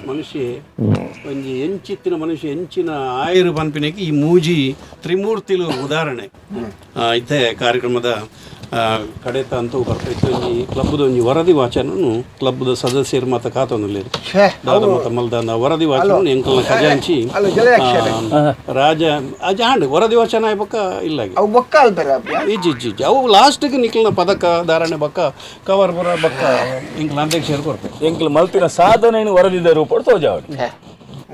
ಮನುಷ್ಯ ಒಂಜಿ ಎಂಚಿತ್ತಿನ ಮನುಷ್ಯ ಎಂಚಿನ ಆಯರು ಪನ್ಪಿನಕ್ಕೆ ಈ ಮೂಜಿ ತ್ರಿಮೂರ್ತಿಲು ಉದಾಹರಣೆ. ಇತ್ತೆ ಕಾರ್ಯಕ್ರಮದ ಕಡೆತ ಅಂತೂ ಬರ್ಪೈತೆ. ಒಂಜಿ ಕ್ಲಬ್ದ ಒಂಜಿ ವರದಿ ವಾಚನನು ಕ್ಲಬ್ದ ಸದಸ್ಯರು ಮಾತ ಕಾತೊಂದುಲ್ಲೆರ್. ದಾದ ಮಾತ ಮಲ್ದಾನ ವರದಿ ವಾಚನ ಎಂಕಲ್ನ ಖಜಾಂಚಿ ಅಲ್ಲ, ಜಲಯಕ್ಷರೇ. ರಾಜ ಅಜ ಆಂಡ್ ವರದಿ ವಾಚನ ಆಯ್ ಬೊಕ್ಕ ಇಲ್ಲಾಗಿ. ಅವು ಬೊಕ್ಕ ಅಲ್ಪೆರ. ಇಜ್ಜಿ ಇಜ್ಜಿ ಇಜ್ಜಿ, ಅವು ಲಾಸ್ಟ್ಗೆ ನಿಕ್ಲ್ನ ಪದಕ ಧಾರಣೆ ಬೊಕ್ಕ ಕವರ್ ಪೂರ ಬೊಕ್ಕ ಎಂಕ್ಲ ಅಧ್ಯಕ್ಷರು ಕೊರ್ಪೆರ್. ಎಂಕ್ಲು ಮಲ್ತಿನ ಸಾಧನೆಯನ್ನು ವರದಿದ ರೂಪಡ್ ತೋಜಾವಡು.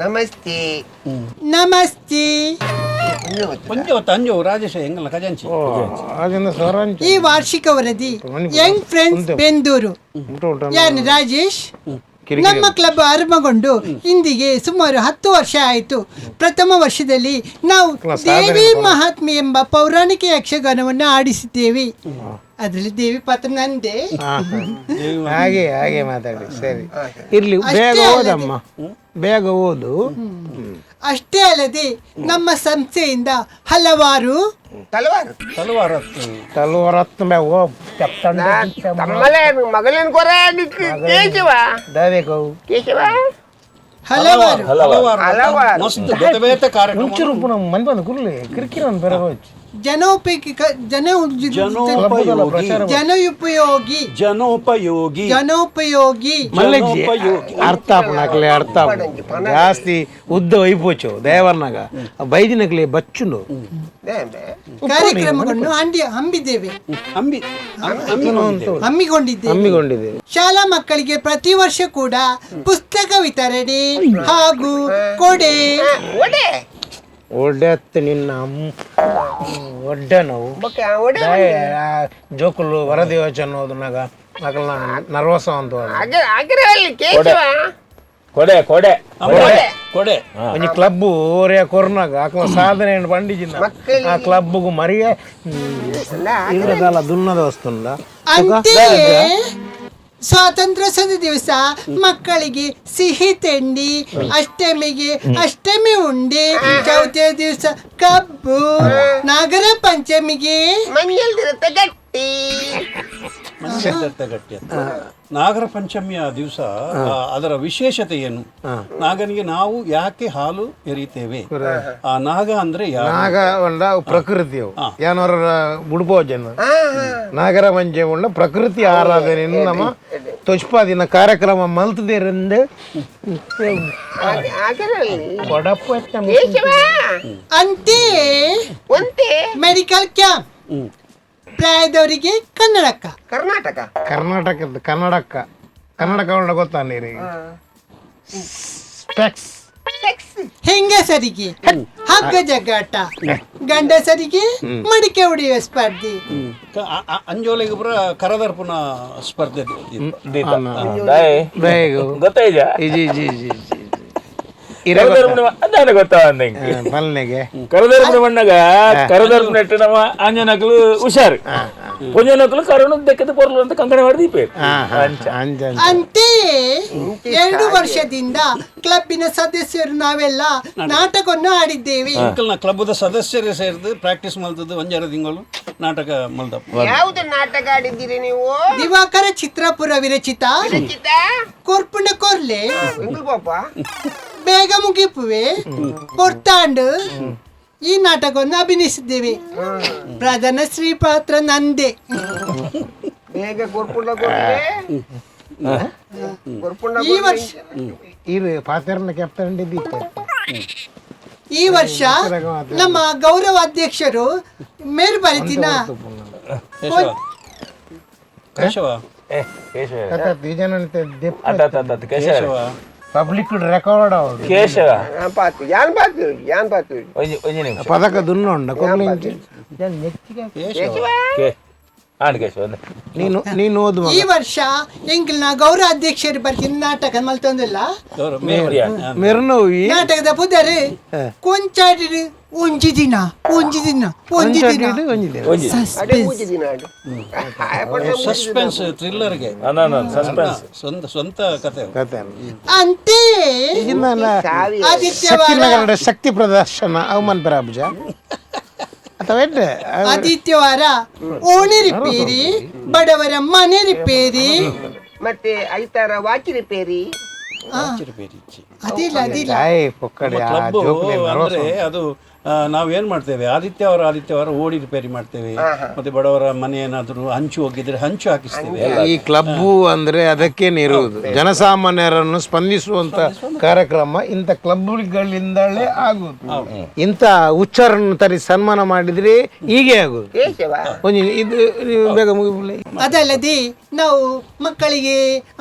ನಮಸ್ತೆ. ನಮಸ್ತೆ. ಒಂಜಿ ಹೊತ್ತು ಅಂಜು ರಾಜೇಶ ಎಂಕಲ್ನ ಖಜಾಂಚಿ. ಈ ವಾರ್ಷಿಕ ವರದಿ ಯಂಗ್ ಫ್ರೆಂಡ್ಸ್ ಬೆಂದೂರು. ಯಾನ್ ರಾಜೇಶ್. ನಮ್ಮ ಕ್ಲಬ್ ಆರಂಭಗೊಂಡು ಇಂದಿಗೆ ಸುಮಾರು 10 ವರ್ಷ ಆಯಿತು. ಪ್ರಥಮ ವರ್ಷದಲ್ಲಿ ನಾವು ದೇವಿ ಮಹಾತ್ಮೆ ಎಂಬ ಪೌರಾಣಿಕ ಯಕ್ಷಗಾನವನ್ನು ಆಡಿಸಿದ್ದೇವೆ. ಅದರಲ್ಲಿ ದೇವಿ ಪಾತ್ರ ನಂದೇ. ಹಾಗೆ ಹಾಗೆ ಮಾತಾಡಿ, ಸರಿ ಇರ್ಲಿ. ಅಷ್ಟೇ ಬೇಗ ಅಲ್ಲದೆ- ಓದಮ್ಮ, ಬೇಗ ಓದು. ಅಷ್ಟೇ ಅಲ್ಲದೆ ನಮ್ಮ ಸಂಸ್ಥೆಯಿಂದ ಹಲವಾರು ತಲವಾರು. ತಲವಾರ. ತಲುವರತ್ನ ಓ. ತಮ್ಮಲೆ ಮಗಲೇನು ಕೊರ ಕೇಶವ. ದಾವೇಕವು. ಕೇಶವ. ಹಲವಾರು ಹಲವಾರು. ಹಲವಾರು. ಮಸ್ತ್ ಬೇತೆ ಬೇತೆ ಕಾರ್ಯಕ್ರಮ. ಮುಂಚೆ ರೂಪು ನಮ್ಮ ಮನೆ ಬಂದು ಕುರ್ಲಿ ಕಿರಿಕಿರಿ ಬೇರೆ ಹೋಯ್ತು. ಜನೋಪಯೋಗಿ ಜನ ಜನೋಪಯೋಗಿ. ಜನೋಪಯೋಗಿ. ಜನೋಪಯೋಗಿ. ಜನೋಪಯೋಗಿ. ಮಲ್ಲೆಜ್ಜಿ. ಜನೋಪಯೋಗಿ. ಅರ್ಥ ಆಪುಣಕ್ಲೆ ಅರ್ಥ ಆಪುಣ ಜಾಸ್ತಿ ಉದ್ದ ವೈಪೋಚು ದೇವರ್ನಾಗ ಬೈದಿನಕ್ಲೆ ಬಚ್ಚುಂಡು. ಕಾರ್ಯಕ್ರಮವನ್ನು ಹಂಬಿದ್ದೇವೆ. ಅಂಬಿ ಹಮ್ಮಿಕೊಂಡಿದ್ದೇವೆ. ಹಮ್ಮಿಕೊಂಡಿದ್ದೇವೆ. ಹಮ್ಮಿಕೊಂಡಿದ್ದೇವೆ. ಶಾಲಾ ಮಕ್ಕಳಿಗೆ ಪ್ರತಿ ವರ್ಷ ಕೂಡ ಪುಸ್ತಕ ವಿತರಣೆ ಹಾಗೂ ಕೊಡೆ. ಒಡೆ. ಒಡೆತ್ ನಿನ್ನ ಅಮ್ಮ ಒಡ್ಡೆ ನೋವು. ಬೊಕ್ಕ ಒಡೆ. ಜೋಕುಲು ವರದಿ ಯೋಚನೆ ಓದುನಾಗ ಅಕಲ್ನ ನರ್ವಸ ಅಂತ. ಅಗ್ರಲ್ಲಿ ಕೇಶವ. ಕೊಡೆ ಕೊಡೆ. ಕೊಡೆ ಕೊಡೆ. ಒಂಜಿ ಕ್ಲಬ್ ಓರಿಯ ಕೊರ್ನಾಗ ಅಕಲ್ನ ಸಾಧನೆ ಪಂಡಿಜಿನ ಆ ಕ್ಲಬ್ಗೂ ಮರಿಯ ಇಲ್ಲದಲ್ಲ ದುನ್ನದ ವಸ್ತುಂಡ. ಅಂತೆಯೇ ಸ್ವಾತಂತ್ರ್ಯೋತ್ಸವದ ದಿವಸ ಮಕ್ಕಳಿಗೆ ಸಿಹಿ ತಿಂಡಿ, ಅಷ್ಟಮಿಗೆ ಅಷ್ಟಮಿ ಉಂಡೆ, ಚೌತಿಯ ದಿವಸ ಕಬ್ಬು, ನಾಗರ ಪಂಚಮಿಗೆ ಮಂಜಲ್ದಿರತ್ತ ಗಟ್ಟಿ. ಮನುಷ್ಯದರ್ಥ ಗಟ್ಟಿ ಅಂತ. ನಾಗರ ಪಂಚಮಿಯ ದಿವಸ ಅದರ ವಿಶೇಷತೆ ಏನು? ನಾಗನಿಗೆ ನಾವು ಯಾಕೆ ಹಾಲು ಎರಿತೇವೆ? ಆ ನಾಗ ಅಂದ್ರೆ ಯಾರು? ನಾಗ ಉಂಡ ಪ್ರಕೃತಿ ಯಾನವರ ಬುಡ್ಪೋಜನ ನಾಗರ ಪಂಚಮಿ ಉಂಡ ಪ್ರಕೃತಿ ಆರಾಧನೆ ನಮ್ಮ ತೊಚ್ಪಾದಿನ ಕಾರ್ಯಕ್ರಮ ಮಲ್ತದೇರಿಂದ. ಅದರಲ್ಲಿ ಕೊಡಪ್ಪ. ಕೇಶವ. ಅಂತೆಯೇ ಒಂತೆ ಮೆಡಿಕಲ್ ಕ್ಯಾಂಪ್, ಪ್ರಾಯದವರಿಗೆ ಕನ್ನಡಕ. ಕರ್ನಾಟಕ. ಕರ್ನಾಟಕದ ಕನ್ನಡಕ್ಕ ಕನ್ನಡಕ ಉಂಡ ಗೊತ್ತಾ ನೀರಿಗೆ ಸ್ಪೆಕ್ಸ್. ಹೆಂಗಸರಿಗೆ ಹಗ್ಗ ಜಗ್ಗಾಟ, ಗಂಡಸರಿಗೆ ಮಡಿಕೆ ಹೊಡೆಯುವ ಸ್ಪರ್ಧೆ. ಅಂಜೋಲಿಗೆ ಪುರ ಕರದರ್ಪುನ ಸ್ಪರ್ಧೆ ಇತ್ತು. ದಾಯೆ? ಬೇಗ. ಗೊತ್ತಾಯ್ತಾ? ಇಜಿ ಇಜಿ ಇಜಿ ಇಜಿ ಕರದರ್ಪಣ ಅದಾನೆ ಗೊತ್ತಾ ಅಂದಂಗೆ. ಪಲ್ನೆಗೆ. ಕರದರ್ಪಣ ಮಣ್ಣಗ ಕರದರ್ಪಣ ಇಟ್ಟು ನಮ್ಮ ಆಂಜನಕ್ಲು ಹುಷಾರು, ಪೊಂಜನಕ್ಲು ಕರೋಣ ದೆಕ್ಕದ ಪೊರ್ಲು ಅಂತ ಕಂಕಣ ಮಾಡಿ ದೀಪ. ಅಂಚ ಅಂಚ. ಅಂತೆಯೇ 2 ವರ್ಷದಿಂದ ಕ್ಲಬ್ಬಿನ ಸದಸ್ಯರು ನಾವೆಲ್ಲ ನಾಟಕವನ್ನು ಆಡಿದ್ದೇವೆ. ಅಂಕಲ್ನ ಕ್ಲಬ್ದ ಸದಸ್ಯರೇ ಸೇರಿದು ಪ್ರಾಕ್ಟೀಸ್ ಮಲ್ತದ್ದು ಒಂಜಾರು ತಿಂಗಳು ನಾಟಕ ಮಲ್ದ. ಯಾವುದು ನಾಟಕ ಆಡಿದ್ದೀರಿ ನೀವು? ದಿವಾಕರ ಚಿತ್ರಪುರ ವಿರಚಿತ ರಚಿತ ಕೊರ್ಪುಂಡ ಕೊರ್ಲೆ, ಎಂಗ್ಲು ಪಾಪ, ಬೇಗ ಮುಗಿಪುವೆ, ಪೊರ್ತಾಂಡು ಈ ನಾಟಕವನ್ನು ಅಭಿನಯಿಸಿದ್ದೇವೆ. ಪ್ರಧಾನ ಶ್ರೀ ಪಾತ್ರ ನಂದೆ. ಬೇಗ ಕೊರ್ಪುಂಡ ಕೊರ್ಲೆ ಕೊರ್ಪುಂಡ. ಈ ವರ್ಷ ಇದು ಪಾತ್ರನ ಕೆಪ್ತಂಡಿ ದೀಪ. ಈ ವರ್ಷ ನಮ್ಮ ಗೌರವ ಅಧ್ಯಕ್ಷರು ಮೇರು ಬರಿತಿನ ಕೇಶವ ಕೇಶವ. ಕೇಶವ. ಕೇಶವ. ಪಬ್ಲಿಕ್ ರೆಕಾರ್ಡ್ ಅವಡು. ಕೇಶವ. ಪಾತು ಯಾನ್ ಪಾತು ಯಾನ್ ಪಾತು. ಒಂಜಿ ಒಂಜಿ ನಿಮಿಷ. ಪದಕ ದುನ್ನ ಉಂಡ ಕೊರ್ಲೆ. ಕೇಶವ. ಕೇ ಆಂಡ್ ಕೇಶವ. ನೀನು ನೀನು ಓದು ಮಗ. ಈ ವರ್ಷ ಎಂಕಲ್ನ ಗೌರವ ಅಧ್ಯಕ್ಷರು ಬರ್ತಿನ ನಾಟಕ ಮಲ್ತೊಂದಿಲ್ಲ. ಗೌರವ ಮೇರು. ಮೆರ್ನೋವಿ. ನಾಟಕದ ಪುದರ್ ಕೊಂಚಾಡಿ ಒಂಜಿ ದಿನ ಒಂಜಿ ದಿನ ಒಂಜಿ ದಿನ. ಒಂಜಿ ದಿನ. ಒಂಜಿ. ಅಡೆ ಮೂಜಿ ದಿನ ಆಡು. ಸಸ್ಪೆನ್ಸ್ ಥ್ರಿಲ್ಲರ್ಗೆ. ಸಸ್ಪೆನ್ಸ್. ಸ್ವಂತ ಸ್ವಂತ ಕತೆ. ಕತೆ. ಅಂತೆಯೇ ಆದಿತ್ಯವಾರ ಶಕ್ತಿನಗರದ ಶಕ್ತಿ ಪ್ರದರ್ಶನ ಅವಮಾನ ಪೆರಾಬುಜ ಅಥವಾ ಎಡ್ಡೆ. ಆದಿತ್ಯವಾರ ಓಣಿ ರಿಪೇರಿ, ಬಡವರ ಮನೆ ರಿಪೇರಿ. ಮತ್ತೆ ಐತಾರ ವಾಚ್ ರಿಪೇರಿ. ಅದಿಲ್ಲ ಅದಿಲ್ಲ. ಪೊಕ್ಕಡೆ ಕ್ಲಬ್ ಅಂದ್ರೆ ಅದು ನಾವೇನ್ ಮಾಡ್ತೇವೆ, ಆದಿತ್ಯವಾರ ಆದಿತ್ಯವಾರ ಓಡಿ ರಿಪೇರಿ ಮಾಡ್ತೇವೆ. ಮತ್ತೆ ಬಡವರ ಮನೆ ಏನಾದರೂ ಹಂಚು ಹೋಗಿದ್ರೆ ಹಂಚು ಹಾಕಿಸ್ತೇವೆ. ಈ ಕ್ಲಬ್ಬು ಅಂದ್ರೆ ಅದಕ್ಕೇನೆ ಇರುವುದು, ಜನಸಾಮಾನ್ಯರನ್ನು ಸ್ಪಂದಿಸುವಂತ ಕಾರ್ಯಕ್ರಮ ಇಂಥ ಕ್ಲಬ್ಗಳಿಂದಲೇ ಆಗುದು. ಇಂಥ ಹುಚ್ಚರನ್ನು ತರಿ ಸನ್ಮಾನ ಮಾಡಿದ್ರೆ ಹೀಗೆ ಆಗುದು. ಒಂದು ಇದು ನೀವು ಬೇಗ ಮುಗಿಬುಲೆ. ಅದಲ್ಲದೆ ನಾವು ಮಕ್ಕಳಿಗೆ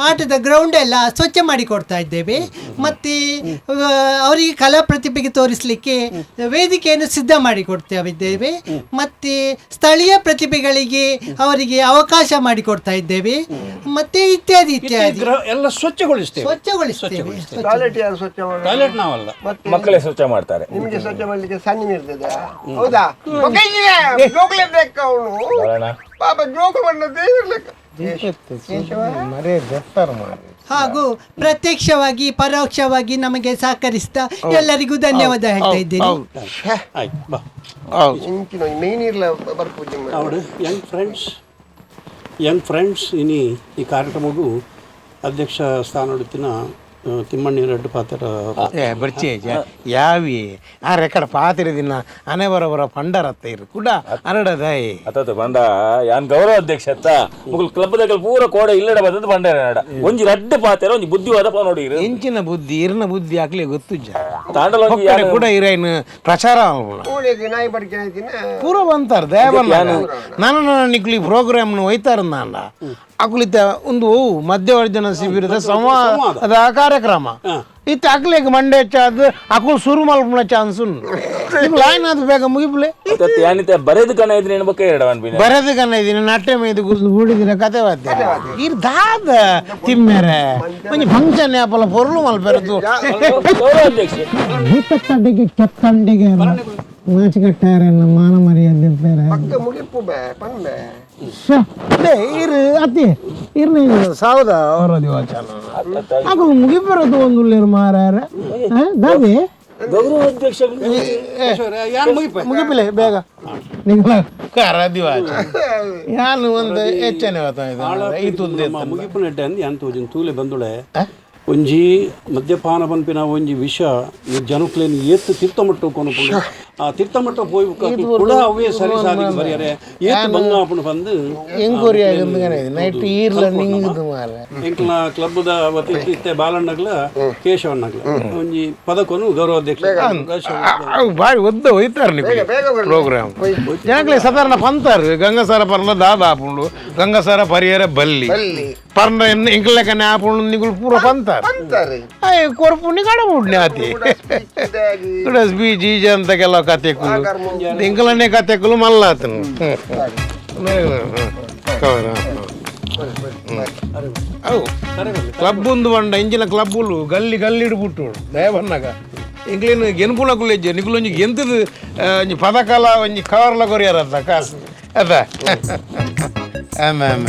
ಆಟದ ಗ್ರೌಂಡ್ ಎಲ್ಲ ಸ್ವಚ್ಛ ಮಾಡಿ ಕೊಡ್ತಾ ಇದ್ದೇವೆ. ಮತ್ತೆ ಅವರಿಗೆ ಕಲಾ ಪ್ರತಿಭೆಗೆ ತೋರಿಸಲಿಕ್ಕೆ ವೇದಿಕೆಯನ್ನು ಸಿದ್ಧ ಮಾಡಿ ಕೊಡ್ತಾ ಇದ್ದೇವೆ. ಮತ್ತೆ ಸ್ಥಳೀಯ ಪ್ರತಿಭೆಗಳಿಗೆ ಅವರಿಗೆ ಅವಕಾಶ ಮಾಡಿಕೊಡ್ತಾ ಇದ್ದೇವೆ. ಮತ್ತೆ ಇತ್ಯಾದಿ ಇತ್ಯಾದಿ. ಎಲ್ಲ ಸ್ವಚ್ಛಗೊಳಿಸ್ತೇವೆ, ಸ್ವಚ್ಛಗೊಳಿಸ್ತೇವೆ. ಟಾಯ್ಲೆಟ್ ಯಾರು ಸ್ವಚ್ಛ ಮಾಡೋದು? ಟಾಯ್ಲೆಟ್ ನಾವಲ್ಲ, ಮಕ್ಕಳೇ ಸ್ವಚ್ಛ ಮಾಡ್ತಾರೆ. ನಿಮಗೆ ಸ್ವಚ್ಛ ಮಾಡ್ಲಿಕ್ಕೆ ಸಣ್ಣ ಇರ್ತದೆ ಹೌದಾ? ಜೋಕ್ಲೆ ಬೇಕು ಅವನು ಪಾಪ, ಜೋಕು ಬಣ್ಣ ದೇವಿರ್ಲಿಕ್ಕೆ. ಮರೆ ದತ್ತರ ಮಾರ್ರೆ. ಹಾಗೂ ಪ್ರತ್ಯಕ್ಷವಾಗಿ ಪರೋಕ್ಷವಾಗಿ ನಮಗೆ ಸಹಕರಿಸಿದ ಎಲ್ಲರಿಗೂ ಧನ್ಯವಾದ ಹೇಳ್ತಾ ಇದ್ದೇನೆ. ಆಯ್ತು ಬಾ. ಹೌದು. ಇಂಚಿನ ಮೇನ್ ಇರ್ಲ ಬರ್ಪೂಜೆ. ಅವಡು Young friends, Young friends ಇನಿ ಈ ಕಾರ್ಯಕ್ರಮಗೂ ಅಧ್ಯಕ್ಷ ಸ್ಥಾನಡುತ್ತಿನ ತಿಮ್ಮಣ್ಣಿ ರೆಡ್ಡು ಪಾತ್ರ. ಏ ಬರ್ಚಿ ಯಾವಿ ಆ ರೆಕಡ ಪಾತಿರ ದಿನ ಅನೆ ಬರಬರ ಪಂಡರತ್ತ ಇರು ಕುಡ ಅರಡದಾಯಿ. ಅತ್ತ ಬಂಡ ಯಾನ್ ಗೌರವ ಅಧ್ಯಕ್ಷ ಅತ್ತ ಮುಗುಲ್ ಕ್ಲಬ್ ದಾಗ ಪೂರ ಕೋಡ ಇಲ್ಲಡ ಬದದು ಬಂಡಾರ ನಡ ಒಂಜಿ ರಡ್ಡು ಪಾತೆರ ಒಂಜಿ ಬುದ್ಧಿವಾದ ಪಾ ನೋಡಿ. ಎಂಚಿನ ಬುದ್ಧಿ ಇರ್ನ ಬುದ್ಧಿ ಆಗ್ಲಿ ಗೊತ್ತುಜ್ಜ. ತಾಂಡಲ ಒಂಜಿ ಪೊಕ್ಕಡೆ ಕೂಡ ಇರೈನ್ ಪ್ರಚಾರ ಮಲ್ಪುನ. ಕೋಳಿಗೆ ನಾಯಿ ಬಡಿಕೆ ಆಯ್ತಿನ. ಪೂರ ಬಂತಾರ ದಯಬಲ್ಲ ನಾನು ನಿಕ್ಲಿ ಪ್ರೋಗ್ರಾಮ್ ಒಯ್ತಾರ ನಾನ ಅಕುಲಿತ ಒಂದು ಓ ಮಧ್ಯವರ್ಜನ ಶಿಬಿರದ ಸಂವಾದ ಕಾರ್ಯಕ್ರಮ ಇತ್ತ ಅಕ್ಲೇಗ್ ಮಂಡೆ ಚಾದ್ ಅಕುಲ್ ಸುರು ಮಲ್ಪುನ ಚಾನ್ಸ್ ಲೈನ್ ಅದು ಬೇಗ ಮುಗಿಪ್ಲೆ. ಅತ್ತ ಯಾನಿತ ಬರೆದು ಕಣ ಇದ್ರೆ ಬಕ್ಕ ಎರಡ ಅನ್ಬಿನ. ಬರೆದು ಕನ್ನ ಇದೀನಿ ನಟ್ಟೆ ಮೇದು ಗುರ್ದು ಬೂಡಿದಿರ ಕತೆ ವಾದ್ಯ ಇರ್ ದಾದ ತಿಮ್ಮೆರೆ ಒಂಜಿ ಫಂಕ್ಷನ್ ಯಾಪಲ ಪೊರ್ಲು ಮಲ್ಪೆರದು. ಗೌರವ ಅಧ್ಯಕ್ಷ ಕೆತ್ತಂಡಿಗೆ ಕೆತ್ತಂಡಿಗೆ ನಾಚಿಕಟ್ಟಾರೆಲ್ಲ ಮಾನ ಮರ್ಯಾದೆ ಬೇರೆ. ಪಕ್ಕ ಮುಗಿಪು ಬೇ ಪಂಬೆ. ಇರು ಅತಿ ಇರ್ನ ಸಾವದ ಅವರ ದಿವಾಚಾನ ಅಕುಲು ಮುಗಿಪರದು ಒಂದು ಮಾರಾರ ದಾದೆ. ಗೌರವ ಅಧ್ಯಕ್ಷ ಯಾನ್ ಮುಗಿಪ ಮುಗಿಪಿಲೆ ಬೇಗ ನಿಂಗಳ ಕರ ದಿವಾಚ ಯಾನು ಒಂದು ಹೆಚ್ಚನೆ ಇದು ಮುಗಿಪು ನೆಡ್ಡೆ ಅಂದ್ ಯಾನ್ ತೋಜಿನ ತೂಲೆ ಬಂದುಳೆ ಒಂಜಿ ಮದ್ಯಪಾನ ಪನ್ಪಿನ ಒಂಜಿ ವಿಷ ಈ ಜನಕ್ಲೇನ್ ಏತ್ ತೀರ್ಥಮಟ್ಟ ಕೊನಪುಂಡು. ಆ ತೀರ್ಥಮಟ್ಟ ಪೋಯಿ ಕುಳ ಅವೇ ಸರಿ ಸಾದಿಗೆ ಬರಿಯರೆ ಏತ್ ಬಂಗ ಆಪುಂಡು ಪಂದು. ಎಂಕ್ವೈರಿ ಆಗಿಂದ ನೈಟ್ ಈರ್ಲ ನಿಂಗುದು ಮಾರ. ಎಂಕ್ಲ ಕ್ಲಬ್ದ ವತಿ ಇತ್ತೆ ಬಾಲಣ್ಣಗ್ಲ ಕೇಶವಣ್ಣಗ್ಲ ಒಂಜಿ ಪದಕೊನು ಗೌರವ ಅಧ್ಯಕ್ಷ. ಅವು ಬಾರಿ ಒದ್ದ ಹೋಯ್ತಾರೆ ನೀವು ಪ್ರೋಗ್ರಾಮ್ ಜನಕ್ಲೆ ಸಾಧಾರಣ ಪಂತಾರು ಗಂಗಸಾರ ಪರ್ನ ದಾದ ಆಪುಂಡು ಗಂಗಸಾರ ಪರಿಯರ ಬಲ್ಲಿ ಪರ್ನ ಎಂಕ್ಲೆಕನೆ ಆಪುಂಡು ನಿಗುಲು ಪೂರ ಪಂತಾರು. ಅಂತಾರೆ. ಅಯ್ಯ ಕೊರ್ಪುಂಡಿ ಕಡಬುಡ್ನೆ ಆತಿ ಕೂಡ ಸ್ಪೀಚ್ ಈಜ ಅಂತ ಕೆಲವು ಕತೆಕುಲು ಎಂಕ್ಲನೆ ಕತೆಕುಲು ಮಲ್ಲಾತನು. ಅವು ಕ್ಲಬ್ ಒಂದು ಬಂಡ ಇಂಚಿನ ಕ್ಲಬ್ಬುಲು ಗಲ್ಲಿ ಗಲ್ಲಿ ಇಡ್ಬಿಟ್ಟು ದಯಬನ್ನಾಗ ಎಂಕ್ಲೇನು ಗೆನ್ಪುನಕುಲು ಹೆಜ್ಜೆ ನಿಕುಲು ಒಂಜಿ ಗೆಂತದು ಒಂಜಿ ಪದಕಲ ಒಂಜಿ ಕವರ್ಲ ಕೊರಿಯರ್ ಅತ್ತ ಕಾಸು ಅದ ಆಮ ಆಮ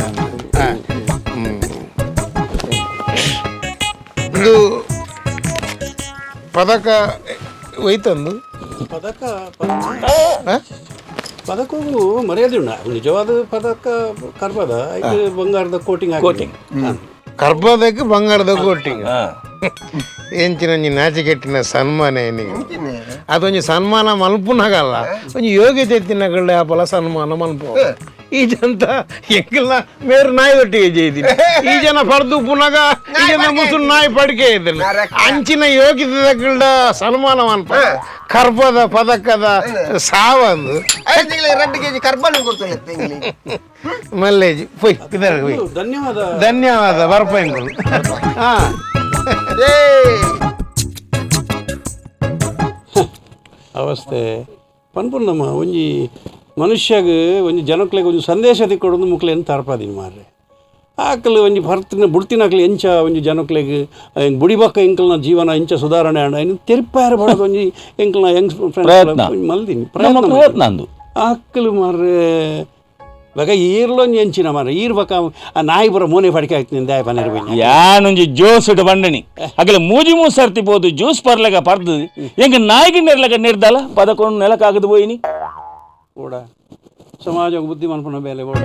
ಇದು ಪದಕ ಒಯ್ತಂದು ಪದಕ ಪದಕವು ಮರ್ಯಾದೆ ಉಂಡು ನಿಜವಾದ ಪದಕ ಕರ್ಬದ ಇದು ಬಂಗಾರದ ಕೋಟಿಂಗ್ ಕೋಟಿಂಗ್. ಕರ್ಬದಕ್ಕೆ ಬಂಗಾರದ ಕೋಟಿಂಗ್ ಎಂಚಿನ ಒಂಜಿ ನಾಚಿಕೆಟ್ಟಿನ ಸನ್ಮಾನ ಏನಿಗೆ ಅದೊಂಜಿ ಸನ್ಮಾನ ಮಲ್ಪುನಗಲ್ಲ ಒಂಜಿ ಯೋಗ್ಯತೆ ತಿನ್ನಗಳ ಆಪಲ ಸನ್ಮಾನ ಮಲ್ಪು. ಈ ಜಂತ ಎಂಕಲ್ನ ಮೇರು ನಾಯಿ ಒಟ್ಟಿಗೆ ಜೈದಿನಿ ಈ ಜನ ಪಡ್ದು ಪುನಗ ಈ ಜನ ಮುಸು ನಾಯಿ ಪಡಿಕೆ ಇದ್ದೀನಿ ಅಂಚಿನ ಯೋಗ್ಯತೆ ಸನ್ಮಾನ ಮಲ್ಪ ಕರ್ಬದ ಪದಕದ ಸಾವಂದು. ಐದು ತಿಂಗಳಿಗೆ 2 ಕೆಜಿ ಕರ್ಬಾನು ಕೊಡ್ತಾನೆ ತಿಂಗಳಿಗೆ. ಮಲ್ಲೇಜಿ ಪೊಯ್ ಇದರ ಪೊಯ್. ಧನ್ಯವಾದ ಧನ್ಯವಾದ ಬರ್ಪೈಂಗಳು ಹಾ. ಅವಸ್ಥೆ ಪನ್ಪುಂಡಮ್ಮ ಒಂಜಿ ಮನುಷ್ಯಗ್ ಒಂಜಿ ಜನಕ್ಲೆಗ್ ಒಂಜಿ ಸಂದೇಶ ತಿಕ್ಕೊಡೊಂದು ಮುಕ್ಲೇನು ತರ್ಪಾದಿನಿ ಮಾರ್ರೆ ಆಕಲು ಒಂಜಿ ಭರ್ತಿನ ಬುಡ್ತಿನಕ್ಲು ಎಂಚ ಒಂಜಿ ಜನಕ್ಲೆಗ್ ಬುಡಿಬಕ್ಕ ಎಂಕಲ್ನ ಜೀವನ ಎಂಚ ಸುಧಾರಣೆ ಆಂಡ ಇನ್ನು ತೆರಿಪಾರ ಬಡದು ಒಂಜಿ ಎಂಕಲ್ನ ಯಂಗ್ ಪ್ರಯತ್ನ. ಮಲ್ದಿನಿ ನಮ್ಮ ಪ್ರಯತ್ನ ಅಂದು. ಆಕಲು ಮಾರ್ರೆ ಬಗ ಈರ್ಲೊಂಜಿ ಎಂಚಿನ ಮಾರ್ರೆ ಈರ್ ಬಕ ಆ ನಾಯಿ ಬರ ಮೋನೆ ಫಡಿಕೆ ಆಗ್ತೀನಿ ದಾಯ ಪನೇರು ಬೈನ. ಯಾನೊಂಜಿ ಜ್ಯೂಸ್ ಇಟ್ಟು ಬಂಡಣಿ ಅಗಲ ಮೂಜಿ ಮೂರು ಸರ್ತಿ ಪೋದು ಜ್ಯೂಸ್ ಪರ್ಲೆಗ ಪರ್ದು ಎಂಕ ನಾಯಿಗೆ ನೆರ್ಲಗ ನೆರ್ದಲ್ಲ ಪದಕೊಂಡು ನೆಲಕ್ಕಾಗದು ಪೋಯಿನಿ. ಓಡ ಸಮಾಜ ಬುದ್ಧಿ ಮನ್ಪುನ ಬೇಲೆ ಓಡ.